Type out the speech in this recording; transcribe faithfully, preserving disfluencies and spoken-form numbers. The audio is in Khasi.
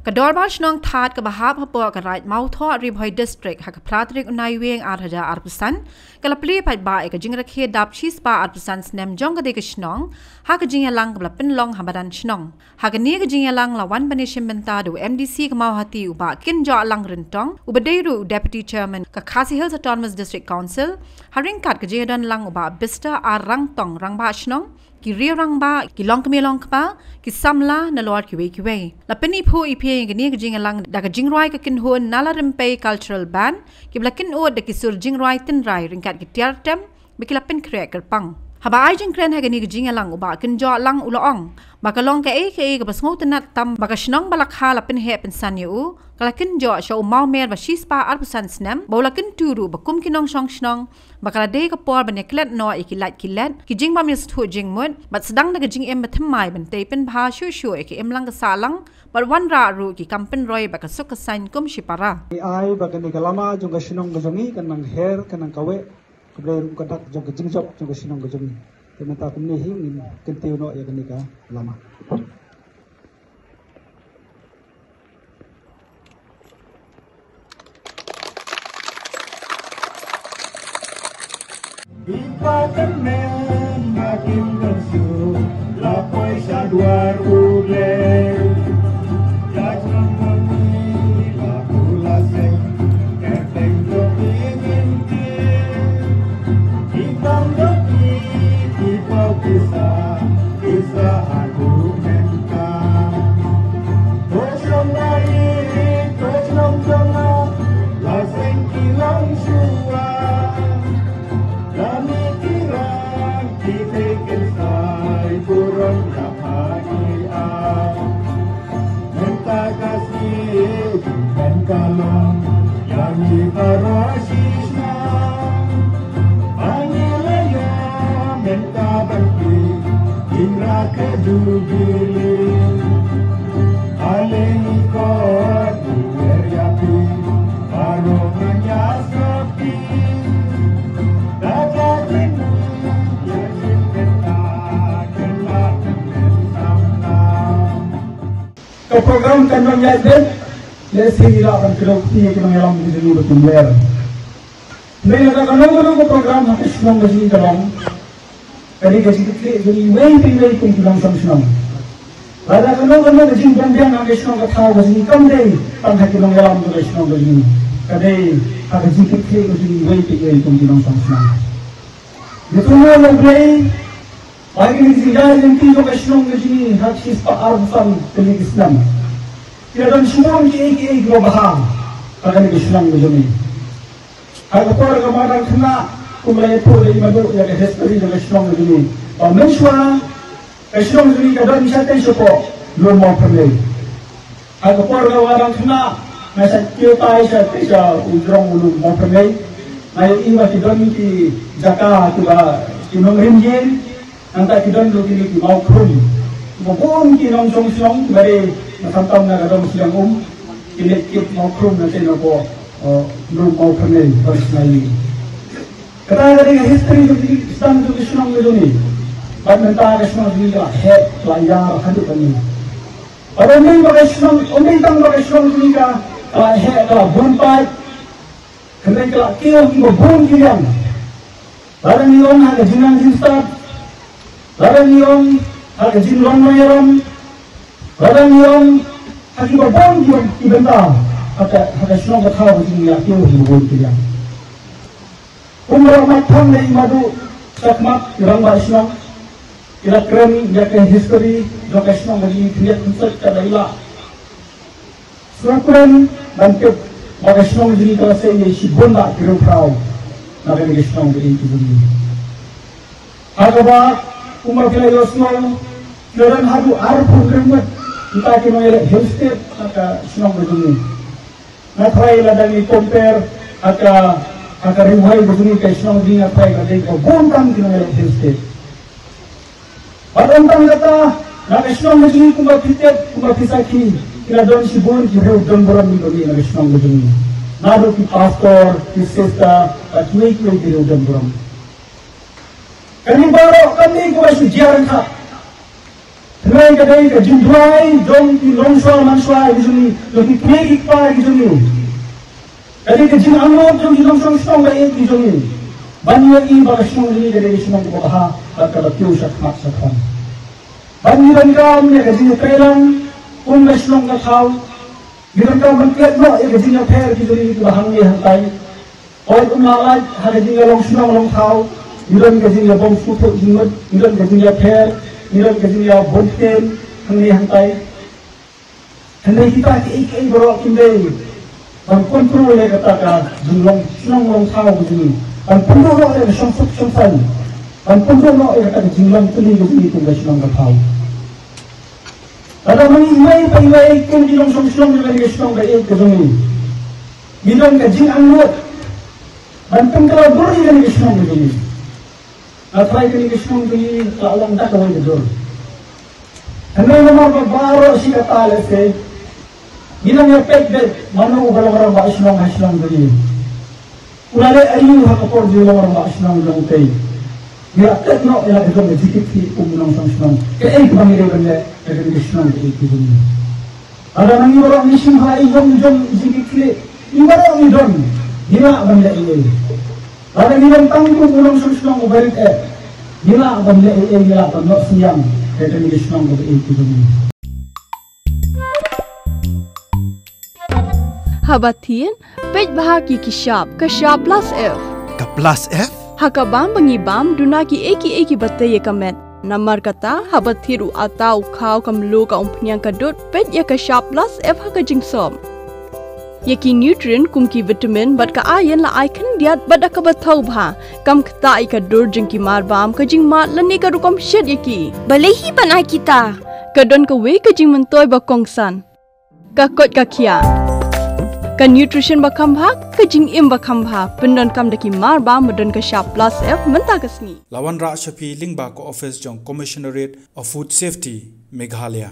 Ka Dorbar Shnong Thad kaba hap hapoh ka Raid Mawthoh, Ri Bhoi District, ha ka phra tarik u Naiwieng ar hajar arphew san, ka la plie paidbah ïa ka jingrakhe dap shispah arphew san snem jong ka dei ka shnong, ha ka jingïalang kaba la pynlong ha madan shnong. Ha kane ka jingïalang la wan ban ïashim bynta da u M D C ka Mawhati u Bah Kynjohlang Ryntong, uba dei ruh u Deputy Chairman ka Khasi Hills Autonomous District Council, ha ryngkat ka jingïadon lang u Bah Bister R Rangtong, Rangbah Shnong, ki riew rangbah, ki longkmie longkpa, ki samla, nalor kiwei kiwei. La pyniphuh iphieng ïa kane ka jingïalang da ka jingrwai ka kynhun Nala Rympei Cultural Band, kiba la kynud da ki sur jingrwai tynrai ryngkat ki tiar tem, ba ki la pynkhreh kyrpang. Haba ai jingkren ha kane ka jingïalang u Bah Kynjohlang u la ong ba ka long kaei kaei kaba sngewtynnat tam ba ka shnong ba la kha la pynheh pynsan ïa u, ka la kynjoh sha u mawmer ba shispah arphew san snem, ba u la kyntu ruh ba kum ki nongshong shnong, ba ka la dei ka por ban ïaklet noh ïa ki lait ki let, ki jingbym ïasngewthuh jingmut, bad sdang da ka jingim bathymmai ban tei pynbha shuh shuh ïa ka imlang ka sahlang, bad wanrah ruh ki kam pynroi bad ka suk ka saiñ kum shipara. Ngi ai ba kane ka lama jong ka shnong ka jong ngi kan nang her, kan nang kaweh, kaba dei ruh ka dak jong ka jingjop jong ka shnong ka jong ngi. Te mynta kumne hi ngin kyntiew noh ïa kane ka lama. Bipa tymmen ba kim kynsu la poi sha dwar U Blei. Judgment on me, la pula seng, kerteng jong ki ngin ki. Ki tam jong ki, ki pau ki sa, ki sa haduh mynta. To shnong ba ïeit, to shnong jong nga, la seng ki long shuwa. Lane ki rang ki tei kynsai burom ka pha ki ai. Mynta ka sngi jingpynkalon ïa ngi para shisha. Ba ngi la ïa mynta ban plie jingrakhe jubili. Ale ngi kot ngi wer ïa phi baroh ngan ïa sop phi. Ka program kan long ïaid beit, lehse ngi lah ban kdew kti ïa ki nongïalam ki jong ngi ba kin ler. Hynrei lada kano kano ka program ha ka shnong ka jong ngi ka long, ka dei ka jingkitkhlieh jong ngi iwei pa iwei kum ki nongshong shnong. Lada kano kano ka jingbym biang ha ka shnong ka thaw ka jong ngi kam dei tang ha ki nongïalam jong ka shnong ka jong ngi, ka dei ha ka jingkitkhlieh ka jong ngi iwei pa iwei kum ki nongshong shnong. Ngi kyrpad ïa U Blei ba kine ki jingïaid lynti jong ka shnong ka jong ngi ha ki shispah arphew san tylli ki snem ki la don shibun kiei kiei kiba bha ha kane ka shnong ka jong ngi. Ha ka por kaba dang khynnah, kumba la ïathuh da i Madu ïa ka history jong ka shnong ka jong ngi, ba mynshuwa ka shnong ka jong ngi ka don shatei shapoh Lum Mawphyrnei. Ha ka por kaba dang khynnah, nga shait kiew tai shatei sha u jrong u Lum Mawphyrnei. Nga ïohi ba ki don ki jaka kiba ki nongrim ïing, nangta ki don ruh kine ki mawkhrum. Kiba bun ki nongshong shnong kiba dei na khamtam na ka dong Shiliang Um, ki leit kit mawkhrum na tei na poh, eh, Lum Mawphyrnei, ba shnong ïing. Kata ka dei ka history jong ki sdang jong ki shnong ka jong ngi. Bad mynta ka shnong jong ngi ka la heh, ka la ïar haduh katne. Bad ym dei ba ka shnong, ym dei tang ba ka shnong jong ngi ka la heh, ka la bun paid. Hynrei ka la kiew kiba bun ki liang. Lada ngi ong ha ka jingnang jingstad, lada ngi ong ha ka jinglong nongïalam, lada ngi ong ha kiba bun ki, ki bynta, ha ka, ha ka shnong ka thaw ka jong ngi la kiew kiba bun ki liang. Kumba la mat thang da i Madu shakhmat, ki rangbah shnong ki la kren ïa ka history jong ka shnong ka jong ngi khyndiat khynsoit katba i lah. Sngewkmen ban tip ba ka shnong jong ngi ka la sei ïa shibun bah ki riewphraw na kane ka shnong ka jong ngi. Ha kaba kumba phi la ïohsngew, ki la don haduh arphew hynriew ngut mynta ki nongïaleh Hill State na ka shnong ka jong ngi. Nga tharai lada ngi compare ha ka, ha ka Ri Bhoi ka jong ngi, ka shnong jong ngi nga tharai ka dei kaba bun tam ki nongïaleh Hill State. Bad ym tang kata, na ka shnong ka jong ngi kumba phi tip, kumba phi sakhi, ki la don shibun ki riew don burom kiba mih na ka shnong ka jong ngi. Naduh ki pastor, ki sister, bad kiwei kiwei ki riew don burom. Kane baroh kam dei kaba shu jia ryngkat. Hynrei Ka dei ka jingduwai jong ki longshuwa manshuwa ki jong ngi, jong ki kmie ki kpa ki jong ngi. Ka dei ka jingangnud jong ki nongshong shnong ba ïeit ki jong ngi ban ïohi ba ka shnong jong ngi ka dei ka shnong kaba bha bad kaba kiew shakhmat shakhmat. Ban ïa donkam ïa ka jingïatreilang kum ka shnong ka thaw. Ngi donkam ban klet noh ïa ka jingïapher ki jong ngi kiba hangne hangtai. Hooid, um lah lait ha ka jingïalong shnong long thaw. Ngi don ka jingïabym sngewthuh jingmut, ngi don ka jingïapher, ngi don ka jingïabun ktien hangne hangtai. Hynrei kita kiei kiei baroh kim dei ban control ïa kata ka jinglong shnong long thaw ka jong ngi. Ban pynduh noh ïa ka shongsuk shongsaiñ. Ban pynduh noh ïa kata ka jinglong tylli ka jong ngi kum ka shnong ka thaw. Lada ma ngi iwei pa iwei kum ki nongshong shnong jong kane ka shnong ba ïeit ka jong ngi, ngi don ka jingangnud ban pynkylla dur ïa kane ka shnong ka jong ngi. Nga tharai kane ka shnong jong ngi ka la long da kawei ka dur. Hynrei namar ba baroh shi katta lehse ngi nang ïa peit beit mano uba long rangbah shnong ha shnong jong ngi. U la leh aïu ha ka por jong u long rangbah shnong jong u tei. Ngi la klet noh ïa la ka jong ka jingkitkhlieh kum u nongshong shnong. Kaei kaba ngi dei ban leh ïa kane ka shnong ka ïeit ka jong ngi. Lada ma ngi baroh ngi shim ha i jong jong i jingkitkhlieh, ngi baroh ngi don, ngi lah ban leh ei ei. Lada ngi don tang kum u nongshong shnong uba rit eh, ngi lah ban leh ei ei, ngi lah ban noh synñiang ïa kane ka shnong kaba ïeit ka jong ngi. Haba thied, peit bha ki ki shap, ka shap plus F. Ka plus F? Ha ka bam ba ngi bam, duna kiei kiei kiba tei ïa ka met. Namar kata, haba thied u atta, u khaw, ka mluh, ka umphniang, ka dud, peit ïa ka shap plus F ha ka jingsop. Ïa ki nutrient kum ki vitamin bad ka iron la ai khyndiat bad da kaba thaw bha. Kam ktah ïa ka dur jong ki mar bam, ka jingmad lane ka rukom shet ïa ki. Balei hi ban ai kita? Ka don kawei ka jingmyntoi ba kongsan. Ka koit ka khiah. Ka nutrition ba kham bha, ka jingim ba kham bha. Pyndonkam da ki mar bam ba don ka shap plus F mynta ka sngi. La wanrah sha phi lyngba ka office jong Commissionerate of Food Safety, Meghalaya.